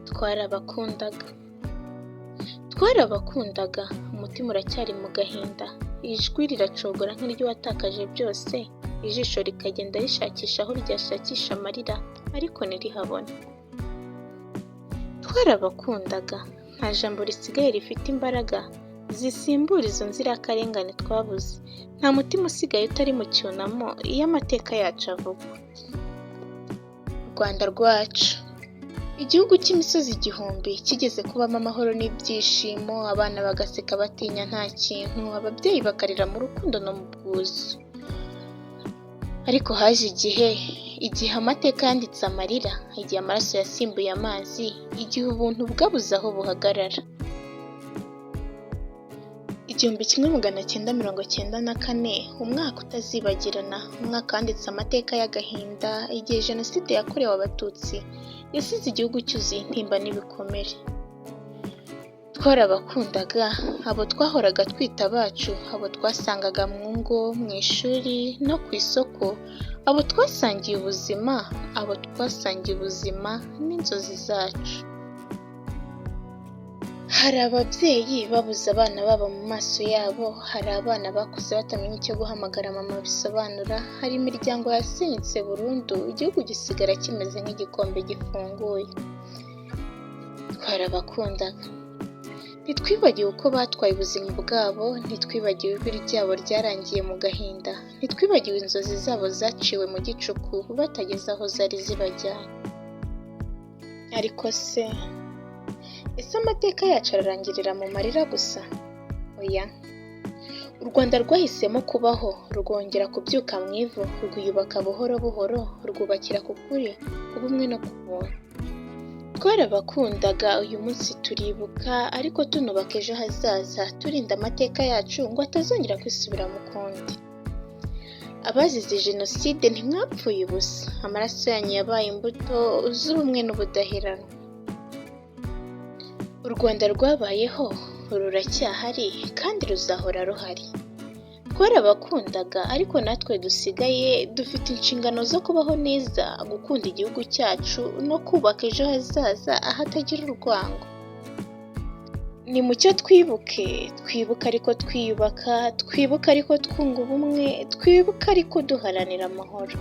Twarabakundaga, twarabakundaga, umutima uracyari mu gahinda, ijwi riracogora nk'iry'uwatakaje byose, ijisho rikagenda rishakisha aho ryashakisha amarira ariko ntirihabone. Twarabakundaga, nta jambo risigaye rifite imbaraga zisimbura izo nzirakarengane twabuze, nta mutima usigaye utari mu cyunamo iyo amateka yacu avugwa. Rwanda rwacu, igihugu cy'imisozi igihumbi kigeze kubamo amahoro n'ibyishimo, abana bagaseka batinya nta kintu, ababyeyi bakarira mu rukundo no mu bwuzu. Ariko haje igihe, igihe amateka yanditse amarira, igihe amaraso yasimbuye amazi, igihe ubuntu bwabuze aho buhagarara. 1994, umwaka utazibagirana, umwaka wanditse amateka y'agahinda, igihe Jenoside yakorewe Abatutsi yasize igihugu cyuzuye intimba n'ibikomere. Twarabakundaga, abo twahoraga twita abacu, abo twasangaga mu ngo, mu ishuri no ku isoko, abo twasangiye ubuzima, abo twasangiye ubuzima n'inzozi zacu. Hari ababyeyi babuze abana babo mu maso yabo, hari abana bakuze batamenya icyo guhamagara mama bisobanura, hari imiryango yasenyutse burundu, igihugu gisigara kimeze nk'igikombe gifunguye. Twarabakundaga. Ntitwibagiwe uko batwaye ubuzima bwabo, ntitwibagiwe ijwi ryabo ryarangiye mu gahinda, ntitwibagiwe inzozi zabo zaciwe mu gicuku batageze aho zari zibajyanye. Ariko se, ese amateka yacu ararangirira mu marira gusa? Oya. U Rwanda rwahisemo kubaho, rwongera kubyuka mu ivu, rwiyubaka buhoro buhoro, rwubakira ku kuri, ku bumwe no ku buntu. Twarabakundaga, uyu munsi turibuka ariko tunubaka ejo hazaza, turinda amateka yacu ngo atazongera kwisubiramo ukundi. Abazize Jenoside ntimwapfuye ubusa, amaraso yanyu yabaye imbuto z'ubumwe n'ubudaheranwa. U Rwanda rwabayeho, ruracyahari kandi ruzahora ruhari. Twarabakundaga ariko natwe dusigaye dufite inshingano zo kubaho neza, gukunda igihugu cyacu no kubaka ejo hazaza ahatagira urwango. Nimucyo twibuke, twibuke ariko twiyubaka, twibuke ariko twunga ubumwe, twibuke ariko duharanira amahoro.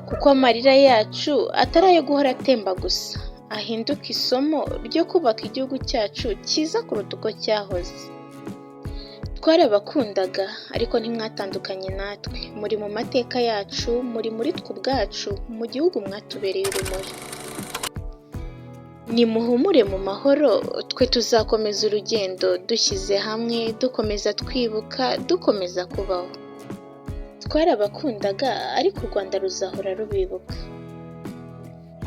Kuko amarira yacu atari ayo guhora atemba gusa, ahinduka isomo ryo kubaka igihugu cyacu cyiza kuruta uko cyahoze. Twarabakundaga ariko ntimwatandukanye natwe, muri mu mateka yacu, muri muri twe ubwacu, mu gihugu mwatubereye urumuri. Nimuhumure mu mahoro, twe tuzakomeza urugendo dushyize hamwe, dukomeza twibuka, dukomeza kubaho. Twarabakundaga ariko u Rwanda ruzahora rubibuka.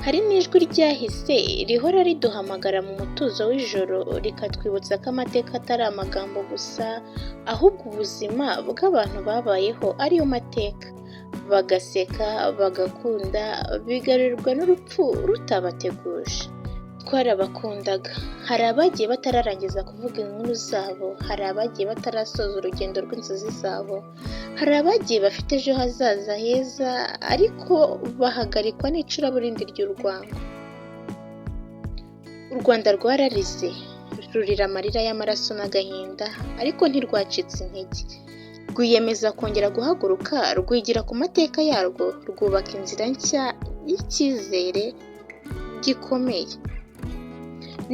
Hari n'ijwi ryahise rihora riduhamagara mu mutuzo w'ijoro, rikatwibutsa ko amateka atari amagambo gusa, ahubwo ubuzima bw'abantu babayeho ariyo mateka, bagaseka, bagakunda, bigarurirwa n'urupfu rutabateguje. Twarabakundaga. Hari abagiye batararangiza kuvuga inkuru zabo, hari abagiye batarasoza urugendo rw'inzozi zabo, hari abagiye bafite ejo hazaza heza ariko bahagarikwa n'icuraburindi ry'urwango. U Rwanda rwararize, rurira amarira y'amaraso n'agahinda, ariko ntirwacitse intege. Rwiyemeza kongera guhaguruka, rwigira ku mateka yarwo, rwubaka inzira nshya y'icyizere gikomeye.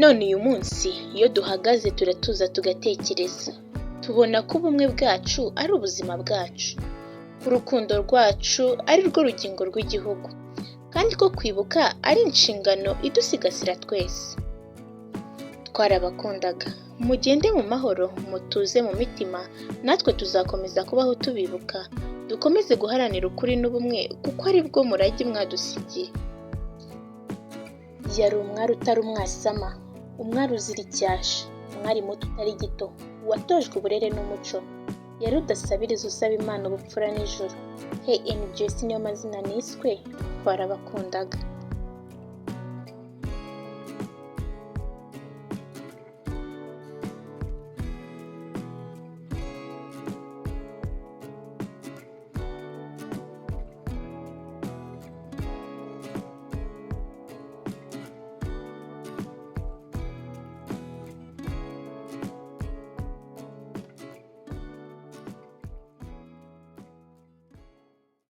None uyu munsi iyo duhagaze turatuza tugatekereza, tubona ko ubumwe bwacu ari ubuzima bwacu, ko urukundo rwacu ari rwo rugingo rw'igihugu, kandi ko kwibuka ari inshingano idusigasira twese. Twarabakundaga, mugende mu mahoro, mutuze mu mitima, natwe tuzakomeza kubaho tubibuka, dukomeze guharanira ukuri n'ubumwe kuko ari bwo murage mwadusigiye. Yari umwari utari umwasama, umwari uzira icyasha, umwari muto utari gito, watojwe uburere n'umuco, yari udasabiriza usaba Imana ubupfura n'ijuru. KNJS niyo mazina niswe, twarabakundaga.